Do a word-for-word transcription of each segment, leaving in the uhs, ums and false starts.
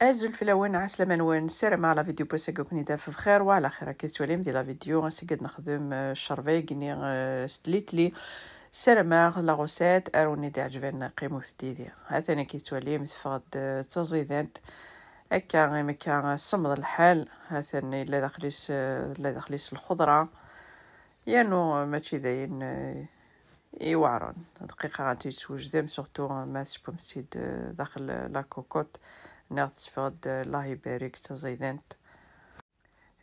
Azul fell-awen, ɛeslama-nwen, ssarameɣ la vidéo n wass-agi ad ken-id-taf bxir wa ɛla xir. Akka tettwalim di la vidéo, ass-agi ad nexdem eh, ccerba-agi-nni eh, s tlitli. Ssarameɣ la recette ad wen-d-iɛǧeb, qqimet yid-i. Ha-t-an akka tettwalim teffeɣ-d eh, d taẓidant. Akka imi akka semmeḍ lḥal, ha-t-an yella daxel-is eh, yella daxel-is lxeḍra. Yernu eh, mačči d ayen eh, iweɛren. Dqiqa ad tt-id-twejdem, surtout ma tessewwem-tt-id eh, daxel la cocotte, neɣ tetteffeɣ-d eh, Allah ibarik d taẓidant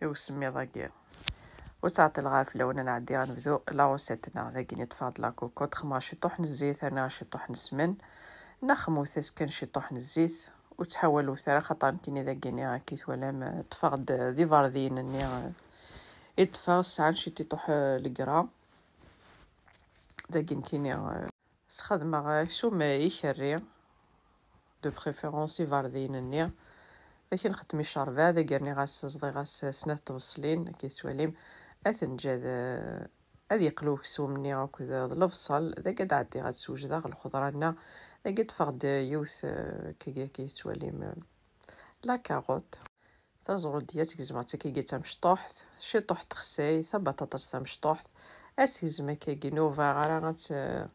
i usemmiḍ-agi. Ur ttɛeṭṭileɣ ara fell-awen, ad nɛeddi ad nebdu la recette-nneɣ. Dagi-nni ṭṭfeɣ-d la cocotte, xemmeɣ ciṭuḥ n zzit, rniɣ ciṭuḥ n ssmen, neɣ xemmut-as kan ciṭuḥ n zzit, ur ttḥawalut ara, xaṭer nekkini dagi-nni akka i twalam eh, ṭṭfeɣ-d eh, d iberdiyen-nni eh, i ṭṭfeɣ sɛan ciṭiṭuḥ eh, legra. Dagi nekkini eh, sxedmeɣ aksum ikerri, de préférence iberdiyen-nni. Akken nxeddem icerba, dagi rniɣ-as, ẓḍiɣ-as snat tbeṣlin, akka tettwalim, ad ten-ǧǧeɣ ad, ad yeqlu uksum-nni akked d lebṣel, dagi ad ɛeddiɣ ad swejdeɣ lxeḍra-nneɣ, dagi ṭṭfeɣ-d yiwet, eh, akka, akka tettwalim, eh, la carotte. Taẓrudiyya ad tt-gezmeɣ d takagi d tamecṭuḥt, ciṭuḥ n texsayt, tabaṭaṭat tamecṭuḥt. Ad tt-gezmeɣ akkagi, ur bɣiɣ ara ad tt-,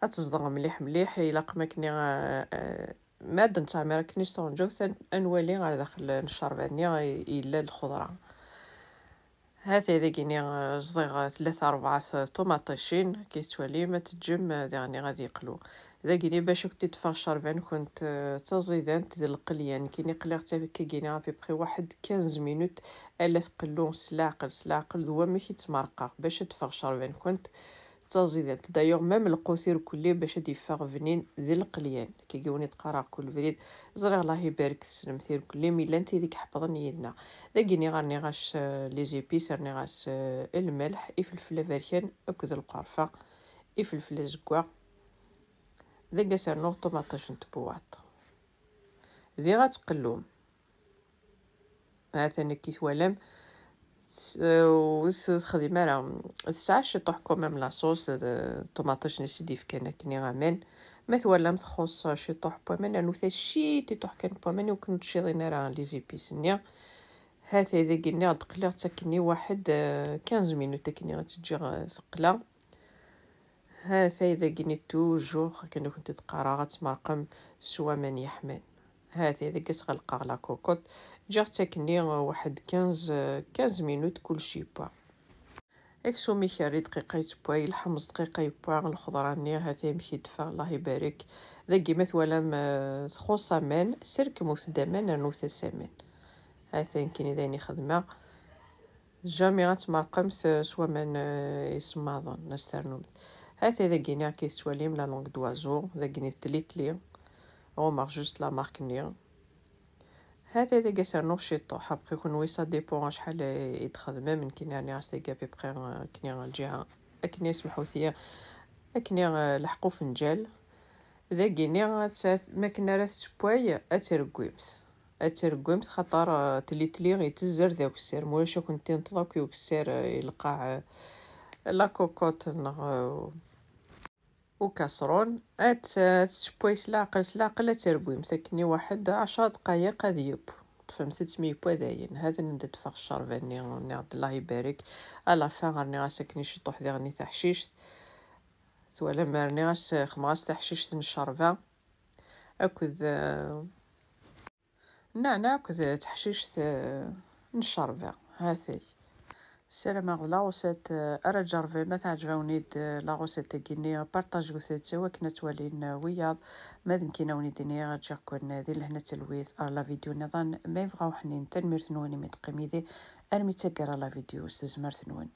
ad tt-zedɣeɣ mliḥ mliḥ, ilaq ma akken i, eh, eh, ma ad nettɛmir akken i s tɣenǧawt, ad n-, ad nwali ɣer daxel n ccerba-nni i, i yella lxeḍra. Ha-t-ay dagi-nni, eh, zḍiɣ, eh, tlata rebɛa, eh, ṭumaṭicin, akka i tettwalim, ad teǧǧem, eh, diɣenni ad yeqlu. Dagi-nni bac ad kent-id-teffeɣ ccerba-nkent, eh, d taẓidant d lqelyan. Nekkini qliɣ-tt akkagi-nni à peu près waḥed quinze minutes, ala tqellu s leɛqel, s leɛqel, d wamek i tt-merqeɣ bac ad d-teffeɣ ccerba-nkent d taẓidant. D'ailleurs, même lqut irkelli bac ad d-yeffeɣ bnin d lqelyan. Akkagi win i d-qqareɣ kul brid. Ẓriɣ, Allah ibarek, tessnemt irkelli, mi llant tid i iḥeppḍen yid-neɣ. Dagi-nni rniɣ-as, eh, les épices, rniɣ-as, eh, lmelḥ, ifelfel aberkan akked lqerfa, ifelfel azeggaɣ. Dagi ad s-rnuɣ ṭumaṭic n tbuwaṭ. Diɣ ad tqellum. Ha-t-an akka i twalam. Tes-, ur t-, texdim ara. Tesɛa ciṭuḥ quand même la sauce, d ṭumaṭic-nni i s-d-yefkan akken i aman. Ma twalam txuṣṣ ciṭuḥ n waman, rnut-as ciṭuḥ kan n waman, i wakken ur tciḍin ara les épices-nni. Ha-t-ay dagi-nni ad d-qliɣ-tt akkenni waḥed, eh, quinze minutes akkenni ad tt-ǧǧiɣ, eh, teqla. Ha-t-ay dagi-nni toujours, akken i kent-id-qqareɣ, ad tmerqem s waman yeḥman. Ha-t-ay dagi ad s-ɣelqeɣ la cocotte. Ǧǧiɣ-tt akkenni, eh, waḥed quinze, eh, quinze minutes kulci yewwa. Aksum ikerri dqiqa yettewwa, yelḥem s dqiqa yewwa, lxeḍra-nni ha-t-ay amek i d-teffeɣ, Allah ibarek. Dagi ma twalam, eh, txuṣṣ aman, serkmut-d aman, rnut-as aman. Ha-t-ay nekkini d ayen i xedmeɣ. Jamais ad tmerqemt s waman, eh, isemmaḍen, ad s-ternumt. Ha-t-ay dagi-nni akka i tettwalim la langue d'oiseau, dagi-nni d tlitli, ɣummeɣ juste la marque-nni. Ha-t-ay dagi ad s-rnuɣ ciṭuḥ, après kunwi ça dépend acḥal i d-txedmem, nekkini rniɣ-as dagi à peu près, eh, akken i lǧiha, akken i semḥut-iyi, akken i, eh, leḥqu ufenǧal. Dagi-nni ad tt-, ma akken ara tettewway, ad tregwimt. Ad tregwimt xaṭer, eh, tlitli yettezzer d akessar, ma ulac ad kent-inṭeḍ akk ukessar, eh, i lqaɛ, eh, la cocotte neɣ, eh, ukaṣrun. Ad tt-, ad tettewway s leɛqel, s leɛqel ad tregwimt. Akken i waḥed ɛecra dqayeq ad yeww. Ṭṭfemt-tt mi yewwa dayen. Ha-t-an anda d-teffeɣ ccerba-nni, nniɣ-d Allah ibarek. À la fin rniɣ-as akken i ciṭuḥ diɣen i taḥcict. Twalam, rniɣ-as, xemmeɣ-as taḥcict n ccerba akked, eh, nneɛneɛ akked teḥcict, eh, n ccerba. Ha-t-ay. Ssarameɣ d la recette, eh, ara tjerrbem, ma teɛǧeb-awen-id, eh, la recette-agi-nni, partajewt-tt i wakken ad twalin, eh, wiyaḍ. Ma d nekkini ad wen-id-iniɣ, ǧǧiɣ-ken di lehna d talwit ar la vidéo nniḍen, ma yebɣa uḥnin. Tanemmirt-nwen imi d-teqqim yid-i armi d taggara la vidéo s tezmert-nwen.